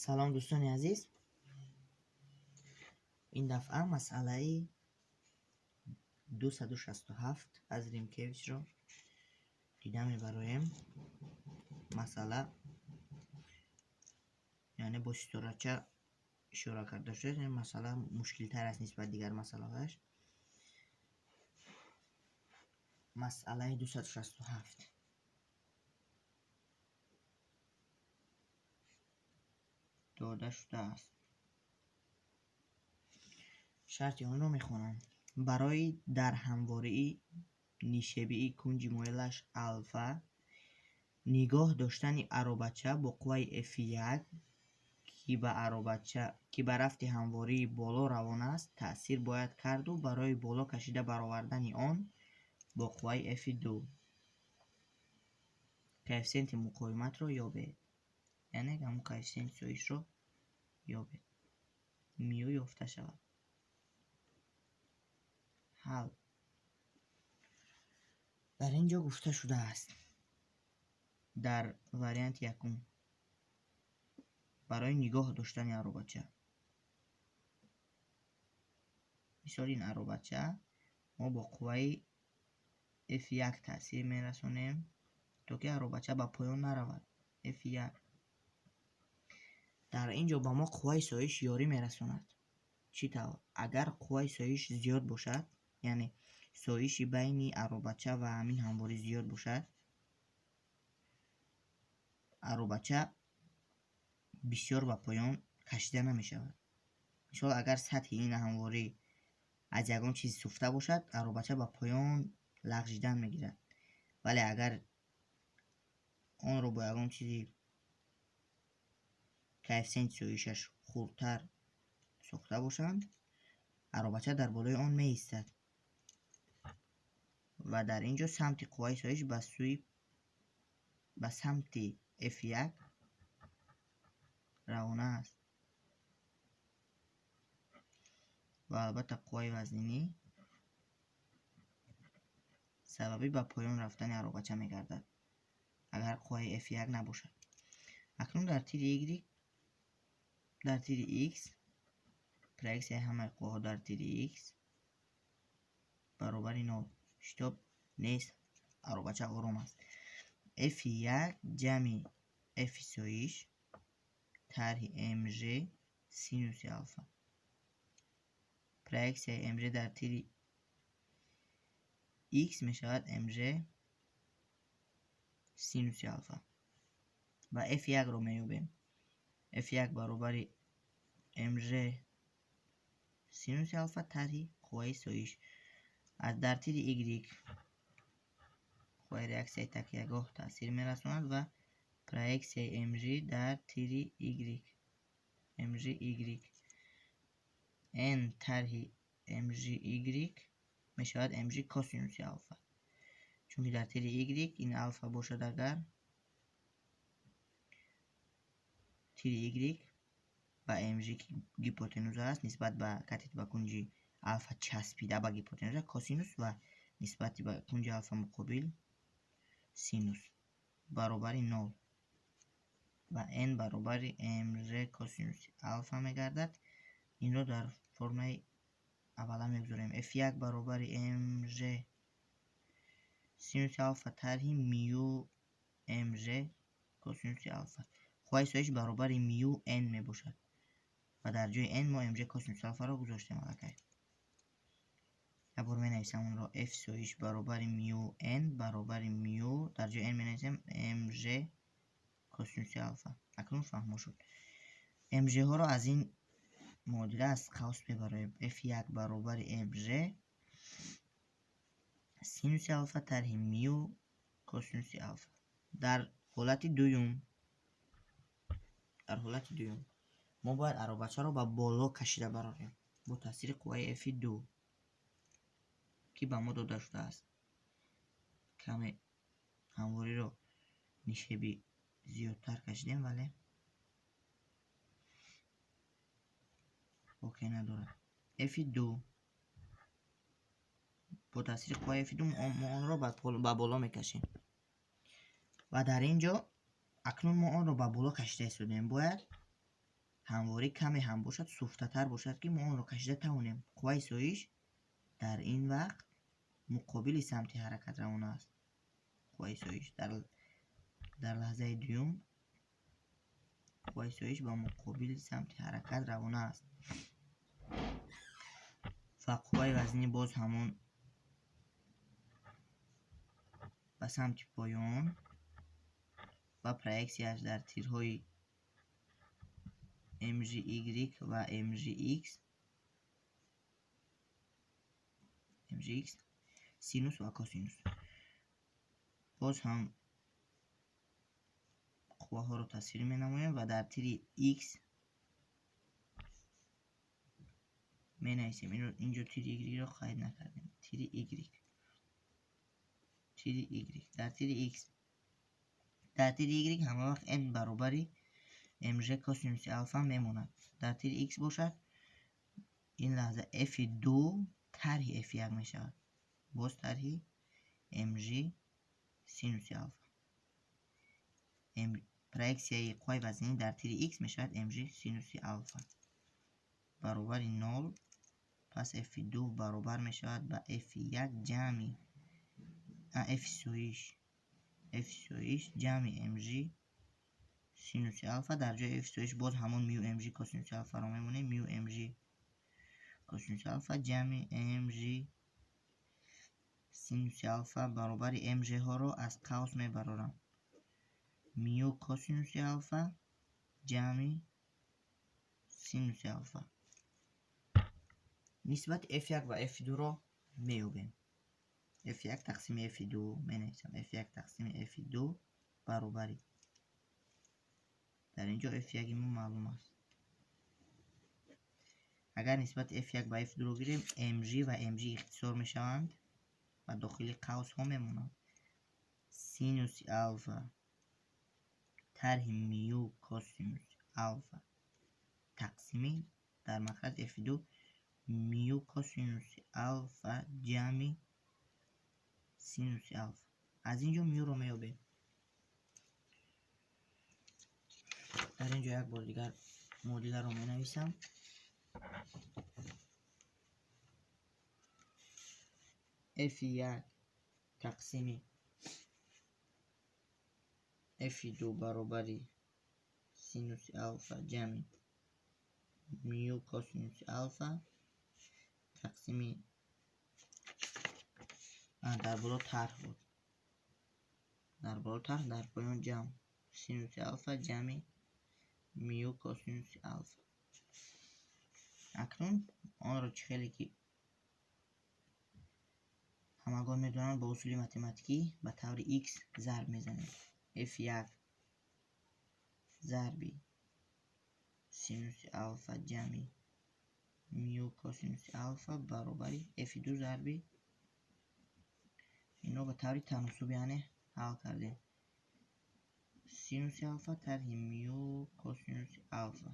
Салом, дӯстони азиз. Ин дафъа масъалаи 267 аз Римкевичро дида мебароем. Масъала, яъне бо ситорача ишора карда шудааст. Ин масъала мушкилтар аст нисбат дигар масъалаҳояш. Масъалаи 267 дода шудааст. Шарти онро мехонам. Барои дар ҳамвории нишебии кунҷи моилаш алфа нигоҳ доштани аробача бо қувваи F1, ки ба рафти ҳамвории боло равон аст, таъсир бояд карду барои боло кашида баровардани он бо қувваи F2 коэффисиенти муқовиматро ёбед. Яъне ҳамон коэффисиенти соишро ёбед. Мю ёфта шавад. Ҳал. Дар ин ҷо гуфта шудааст, дар варианти якум барои нигоҳ доштани аробача. Мисоли ин аробача мо бо қувваи F1 таъсир мерасонем, то ки аробача ба поён наравад. F1. Дар ин ҷо ба мо қувваи соиш ёрӣ мерасонад. Чӣ тавр? Агар қувваи соиш зиёд бошад, яъне соиши байни аробача ва ҳамин ҳамворӣ зиёд бошад, аробача бисёр ба поён кашида намешавад. Мисол, агар сатҳи ин ҳамворӣ аз ягон чиз суфта бошад, аробача ба поён лағжидан мегирад. Вале агар онро бо ягон чизи коэффисиенти соишаш хурдтар сохта бошанд, аробача дар болои он меистад. Ва дар ин ҷо самти қувваи соиш ба самти F1 равона аст. Ва албатта қувваи вазнинӣ сабаби ба поён рафтани аробача мегардад, агар қувваи F1 набошад. Акнун дар тири Y, дар тири X, проексияи ҳамаи қувваҳо дар тири X баробари 0. Шитоб нест, аробача ором аст. F1 ҷамъи F соиш тарҳи mg синуси алфа. Проексияи mg дар тири X мешавад mg синуси алфа. Ва F1-ро меёбем. F1 баробари mg синуси алфа тарҳи қувваи соиш. Аз дар тири Y қувваи реаксияи такягоҳ таъсир мерасонад ва проексияи mg дар тири Y, mg Y n тарҳи mg Y мешавад mg косинуси алфа. Чунки дар тири Y ин алфа бошад, агар тири Y ба mg ки гипотенуза аст, нисбат ба катет ба кунҷи алфа часпида ба гипотенуза косинус ва нисбати ба кунҷи алфа муқобил синус баробари 0 ва n баробари mg косинуси алфа мегардад. Инро дар формаи аввала мегузорем. F1 баробари mg синуси алфа тарҳи мю mg косинуси алфа. Қувваи соиш баробари мю n мебошад ва дар ҷои n мо mg косинуси алфаро гузоштем аллакай. Як бор менависам онро. F соиш баробари мю n баробари мю, дар ҷои n менависем mg косинуси алфа. Акнун фаҳмо шуд. mg-ҳоро аз ин муодила аз қавс мебароем. F1 баробари mg синуси алфа тарҳи мю косинуси алфа. Дар ҳолати дуюм, дар ҳолати дуюм мо бояд аробачаро ба боло кашида барорем бо таъсири қувваи F2 ки ба мо дода шудааст. Каме ҳамвориро нишеби зиёдтар кашидем, вале боке надорад. F2 бо таъсири қувваи F2 мо онро ба боло мекашем. Ва дар ин ҷо акнун мо онро ба боло кашида истодем. Бояд Ҳамворӣ каме ҳам бошад, суфтатар бошад, ки мо онро кашида тавонем. Қувваи соиш дар ин вақт муқобили самти ҳаракат равона аст. Қувваи соиш дар лаҳзаи дуюм қувваи соиш ба муқобили самти ҳаракат равона аст ва қувваи вазнӣ боз ҳамон ба самти поён ва проексияш дар тирҳои mgy ва mgx синус ва косинус. Боз ҳам қувваҳоро тасвир менамоем ва дар тири x менависем. Инҷо тири y-ро қайд накардем. Тири y, тири y, дар тири x, дар тири y ҳама вақт n баробари mg косинуси алфа мемонад. Дар тири x бошад, ин лаҳза f2 тарҳи f1 мешавад. Боз тарҳи mg синуси алфа. Проексияи қувваи вазнӣ дар тири x мешавад mg синуси алфа баробари 0. Пас f2 баробар мешавад ба f1 ҷамъи f соиш, f соиш ҷамъи mg синуси алфа. Дар ҷои f соиш боз ҳамон мю mg косинуси алфаро мемонем. Мю mg косинуси алфа ҷамъи mg синуси алфа баробари mg-ҳоро аз қавс мебарорам. Мю косинуси алфа ҷамъи синуси алфа. Нисбати f1 ва f2-ро меёбем. F1 тақсими f2 менависам. F1 тақсими f2 баробари, дар инҷо f1 мо маълум аст. Агар нисбати f1 ба f2-ро гирем, mg ва mg ихтисор мешаванд ва дохили қавсҳо мемонанд. Синуси алфа тарҳи мю косинуси алфа тақсими дар махраҷ f2 мю косинуси алфа ҷамъи синуси алфа. Аз ин ҷо мюро меёбем. Дар ин ҷо як бор дигар муодиларо менависам. F1 тақсими F2 баробари синуси алфа ҷамъи мю косинуси алфа тақсими дар боло тарҳ буд, дар боло тарҳ, дар поён ҷамъ синуси алфа ҷамъи мю косинуси алфа. Акнун онро чӣ хеле ки ҳамагон медонанд, бо усули математикӣ ба таври x зарб мезанем. F1 зарби синуси алфа ҷамъи мю косинуси алфа баробари F2 зарби инро ба таври таносуб яъне ҳал кардем. Синуси алфа тарҳи мю косинуси алфа.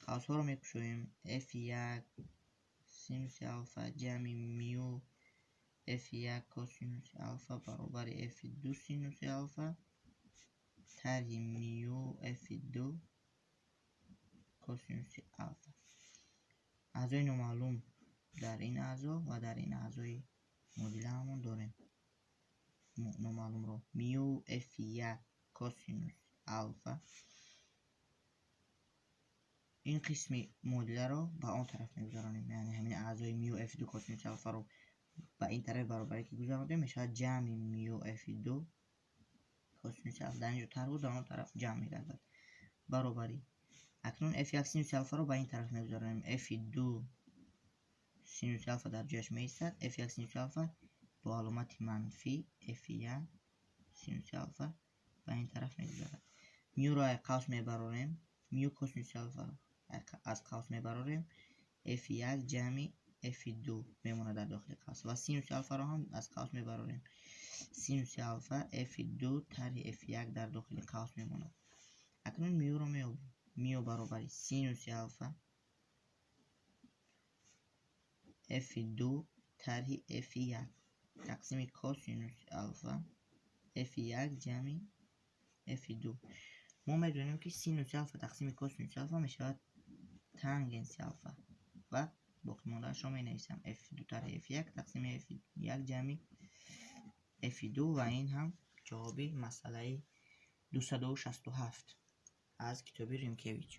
Қавсҳоро мекушоем. F1 синуси алфа ҷамъи мю F1 косинуси алфа баробари F2 синуси алфа тарҳи мю F2 косинуси алфа. Аъзои номаълум дар ин аъзо ва дар ин аъзои муодилаамон дорем. Номаълумро мю F1 косинус алфа. Ин қисми муодиларо ба он тараф мегузаронем, яъне ҳамин аъзои мю F2 косинус алфаро ба ин тараф баробаре ки гузарондем, мешавад ҷамъи мю F2 косинус алфа. Дар инҷо тарҳ буд, дар он тараф ҷамъ мегардад. Баробари акнун F1 синуси алфаро ба ин тараф мегузаронем. F2 синуси алфа дар ҷояш меистад. F1 синуси алфа бо аломати манфӣ F1 синуси алфа ба ин тараф мегузарад. Мюро аз қавс мебарорем. Мю косинуси алфаро аз қавс мебарорем. F1 ҷамъи F2 мемонад дар дохили қавс ва синуси алфаро ҳам аз қавс мебарорем. Синуси алфа F2 тарҳи F1 дар дохили қавс мемонад. Акнун мюро меёбем. Мю баробари синуси алфа F2 тарҳи F1 тақсими косинуси алфа F1 ҷамъи F2. Мо медонем, ки синуси алфа тақсими косинуси алфа мешавад тангенси алфа ва боқимондаашро менависам: f2 тарҳи f1 тақсими f1 ҷамъи f2. Ва ин ҳам ҷавоби масъалаи 267 аз китоби Римкевич.